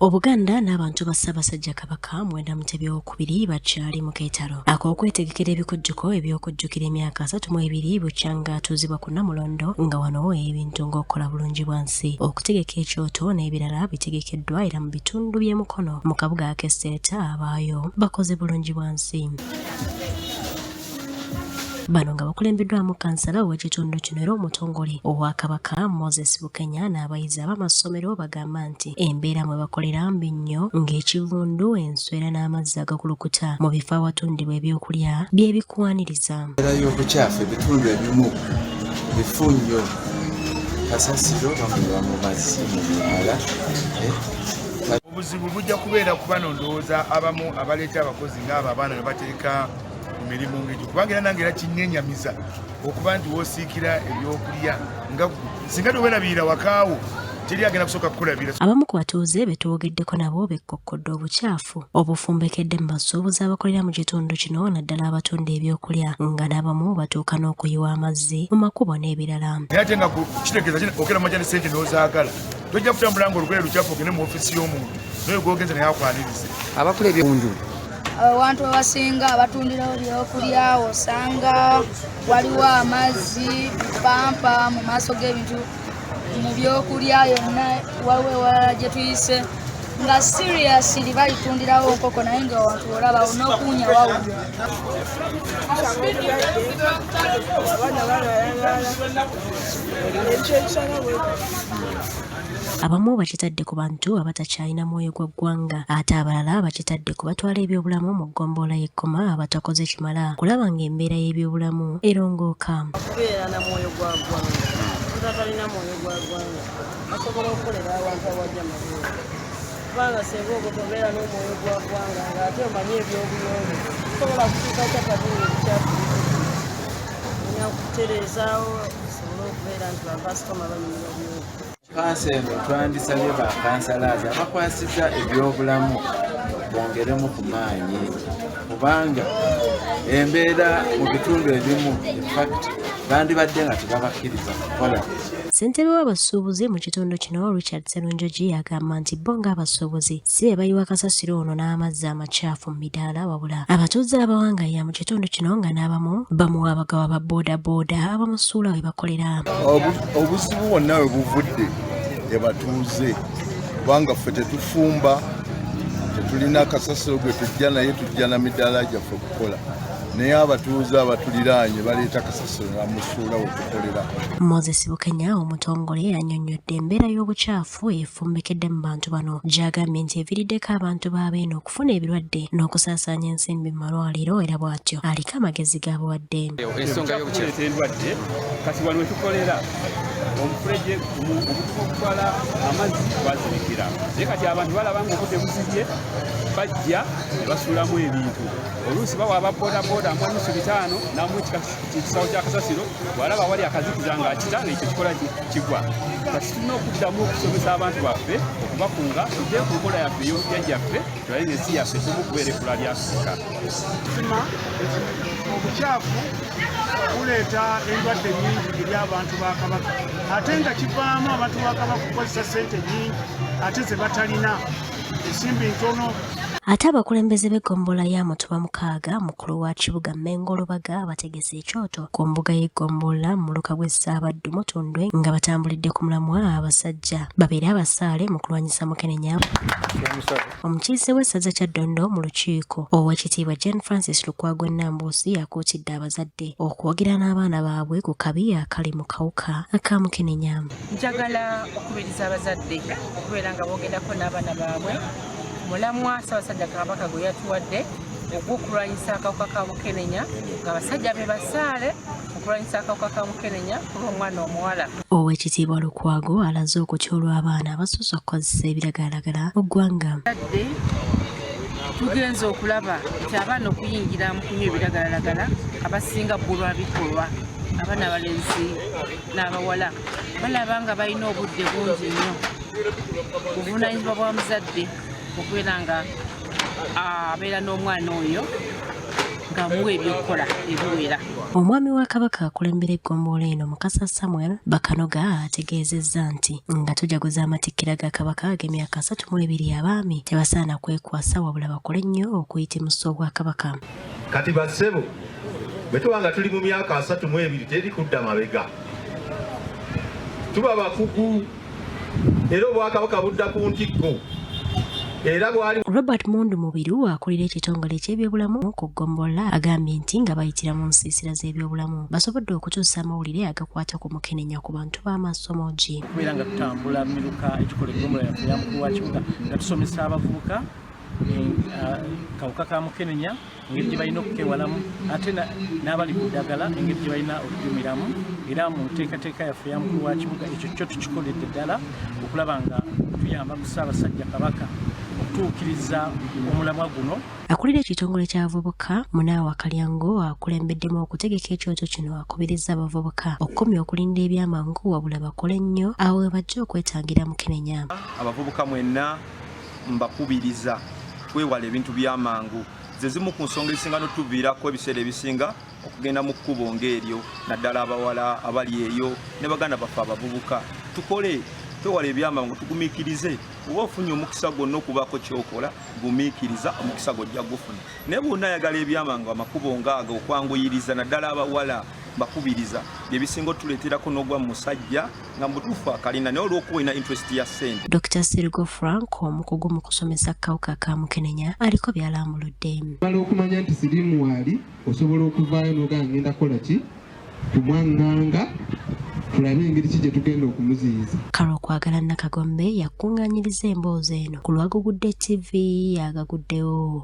Obuganda n'abantu ba Ssaabasajja Kabaka Muwenda Mutebi Owookubiri bakyali mu keetalo ak'okwetegekera ebikujjuko eby'okujjukira emyaka 32 bukyanga atuuzibwa ku Nnamulondo, nga wano ebintu ng'okukola bulungi bwansi, okutegeka ekyoto n'ebirala bitegekeddwa. Era mu bitundu by'e Mukono mu kabuga ak'e Sseeta abaayo bakoze bulungi bwansi. Bano nga bakulembeddwamu kansala ow'ekitundu kino era omutongole owa Kabaka Moses Bukenya n'abayizi ab'amasomero bagamba nti embeera mwe bakolera mbi nnyo, ng'ekivundu, enswera n'amazzi agakulukuta mu bifo awatundibwa ebyokulya byebikwaniriza. Embeera y'obukyafu, ebitundu ebimu bifu nnyo, kasasiro bamuyiwa mu mazzi mu myala. Obuzibu bujja kubeera ku bano, ndowooza abamu abaleeta abakozi ng'abo abaana ne bateeka ku mirimu ng'egyo, kubanga era nange era kinnenyamiza okuba nti woosiikira ebyokulya nga singa teweerabirira wakaawo, teri agenda kusooka kukulabira. Abamu ku batuuze be twogeddeko nabo bekkokkodde obukyafu obufumbekedde mu basuubuzi abakolera mu kitundu kino, naddala abatunda ebyokulya, nga n'abamu batuuka n'okuyiwa amazzi mu makubo n'ebirala. Naye ate nga kitegeeza okera majja ne sente n'ozaagala, tojja kutambula nga olugoye lukyafu ogende mu ofiisi y'omuntu naye gwogenze naye akwanirize. Abakola ebyunju. Awantu awasinga abatundirawo byokulya osanga waliwo amazzi, pampa mu maaso g'ebintu mu byokulya yonna. Waliwo ewalala gye tuyise nga seriously balitundirawo nkoko, naye nga wantu olabawo n'okuwunya wawunya. Abaana balwalalwala ekyekisanga bwe. Abamu bakitadde ku bantu abatakyalina mwoyo gwa ggwanga, ate abalala bakitadde ku batwala ebyobulamu mu ggombolola y'Ekkoma abatakoze kimala kulaba ng'embeera y'ebyobulamu erongooka. Kubeera na mwoyo gwa ggwanga. Omuntu atalina mwoyo gwa ggwanga asobola okukolera awantu awajja mabeere? Kubanga singa oba tobeera n'omwoyo gwa ggwanga ng'ate omanyi ebyobuyonjo, tosobola kutuuka kyapati ngaebikyafu olina kutereezaawo osobole okubeera nti bakasitoma banyumirwa buyonjo. Kanso eno twandisabye bakansalazi abakwasiza ebyobulamu bongeremu ku maanyi, kubanga embeera mu bitundu ebimu, in fact, bandibadde nga tebabakkiriza kukola. Ssentebe w'abasuubuzi mu kitundu kino, Richard Serunjogi, agamba nti bo ng'abasuubuzi si be bayiwa kasasiro ono n'amazzi amakyafu mu midaala, wabula abatuuze abawangaalira mu kitundu kino, nga n'abamu bamuwa abagawa ba boodabooda abamusuula we bakolera. Obuzibu bwonna we buvudde ebatuuze, kubanga ffe tetufumba, tetulina kasasiro gwe tujja naye, tujja na midaala gyaffe okukola, naye abatuuze abatuliraanye baleeta kasasiro namusuula we tukolera. Moses Bukenya omutongole annyonnyodde embeera y'obukyafu efumbekedde mu bantu bano, gy'agambye nti eviiriddeko abantu b'abeeno okufuna ebirwadde n'okusaasaanya ensimbi mu malwaliro, era bw'atyo aliko amagezi g'abawadde. Ensonga y'obuleeta endwadde, kati wano wetukolera omufuleje obutuka okutwala amazzi gwazibikira, naye kati abantu balaba nga obudde buzibye, bajja ne basuulamu ebintu. Oluusi bawa aba boodabooda amuwa nusu 500 namu ekisawo kya kasasiro, bw'alaba wali akazikiza ng'akita ng'ekyo kikola kigwa. Kati tulina okuddamu okusomesa abantu baffe, okubakunga tudde ku nkola yaffe ey'obujjajjaffe, tulabe ng'ensi yaffe esobola okubeera ekkula lya Afirika. Kima obukyafu buleeta endwadde nyingi eri abantu ba Kabaka, ate nga kivaamu abantu ba Kabaka okukozesa sente nyingi ate ze batalina, ensimbi ntono. Ate abakulembeze b'eggombolola ya Mutuba 6, mukulu wa kibuga Mmengo Lubaga, bategese ekyoto ku mbuga y'eggombolola mu muluka gw'e Ssaabaddu Mutundwe, nga batambulidde ku mulamwa abasajja babeere abasaale mu kulwanyisa mukenenya. Omukiise w'essaza Kyaddondo mu lukiiko, Oweekitiibwa Jane Francis Lukwago Nnambuusi, akuutidde abazadde okwogera n'abaana baabwe ku kabi akali mu kawuka aka mukenenya. Njagala okubiriza abazadde okubeera nga boogerako n'abaana baabwe mulamwa Ssaabasajja Kabaka gwe yatuwadde ogw'okulwanyisa akawuka ka mukenenya, ng'abasajja be basaale okulwanyisa akawuka ka mukenenya kulw'omwana omuwala. Oweekitiibwa Lukwago alaze okutya olw'abaana abasusse okukozesa ebiragalalagala mu ggwanga. Abazadde tugenze okulaba nti abaana okuyingira mu kunywa ebiragalalagala abasinga bbulwa bikolwa. Abaana abalenzi n'abawala balaba nga balina obudde bungi nnyo. Buvunaanyizibwa bwa muzadde okubeera nga abeera n'omwana oyo. Nga muwa ebyokukola ebiwera. Omwami wa Kabaka akulembera eggombolola eno, Mukasa Samuel Bakanoga, ategeezezza nti nga tujaguza amatikkira ga Kabaka ag'emyaka 32, abaami tebasaana kwekwasa wabula bakole nnyo okuyitimusa Obwakabaka. Kati bassebo, bwe tuba nga tuli mu myaka 32, teri kudda mabega, tuba bakugu era Obwakabaka budda ku ntikko era bwali. Robert Mundu Mubiru, akulira ekitongole eky'ebyobulamu ku ggombolola, agambye nti nga bayitira mu nsiisira z'ebyobulamu basobodde okutuusa amawulire agakwata ku mukenenya ku bantu b'amasomogi. Okubeera nga tutambula miruka ekikola eggombolola yaffe ya mukulu wa kibuga nga tusomesa abavubuka kawuka ka mukenenya, engeri gye balina okukewalamu, ate n'abali ku ddagala engeri gye balina okujumiramu. Era mu nteekateeka yaffe ya mukulu wa kibuga, ekyo kyo tukikoledde ddala okulaba nga tuyamba ku Ssaabasajja Kabaka okutuukiriza omulamwa guno. Akulira ekitongole ky'abavubuka, Munaawa Kalyango, akulembeddemu okutegeka ekyoto kino, akubiriza abavubuka okukomya okulinda ebyamangu wabula bakole nnyo awo we bajja okwetangira mukenenya. Abavubuka mwenna mbakubiriza twewala ebintu by'amangu. Ze zimu ku nsonga ezisinga notuviirako ebiseera ebisinga okugenda mu kkubo ng'eryo, naddala abawala abali eyo ne baganda baffe abavubuka. Tukole, twewala ebyamangu, tugumiikirize. Oba ofunye omukisa gwonna okubaako kyokola, gumiikiriza, omukisa gwojja gufuna. Naye bwonna ayagala ebyamangu, amakubo ngaago okwanguyiriza, naddala abawala bakubiriza, byebisinga otuleeterako n'ogwa mu musajja nga mubutuufu akalina, naye olw'okuba olina interest ya ssente. Dr Sirigo Frank, omukugu mu kusomesa kawuka ka mukenenya, aliko by'alambuludde. Mala okumanya nti siriimu waali, osobola okuvaayo n'ogamba, "Ngenda kukola ki kumwaŋŋanga, tulabe engeri ki gye tugenda okumuziyiza." Kale Okwagala Nakagombe yakuŋŋaanyiriza emboozi eno ku lwagugudde TV, agaguddewo.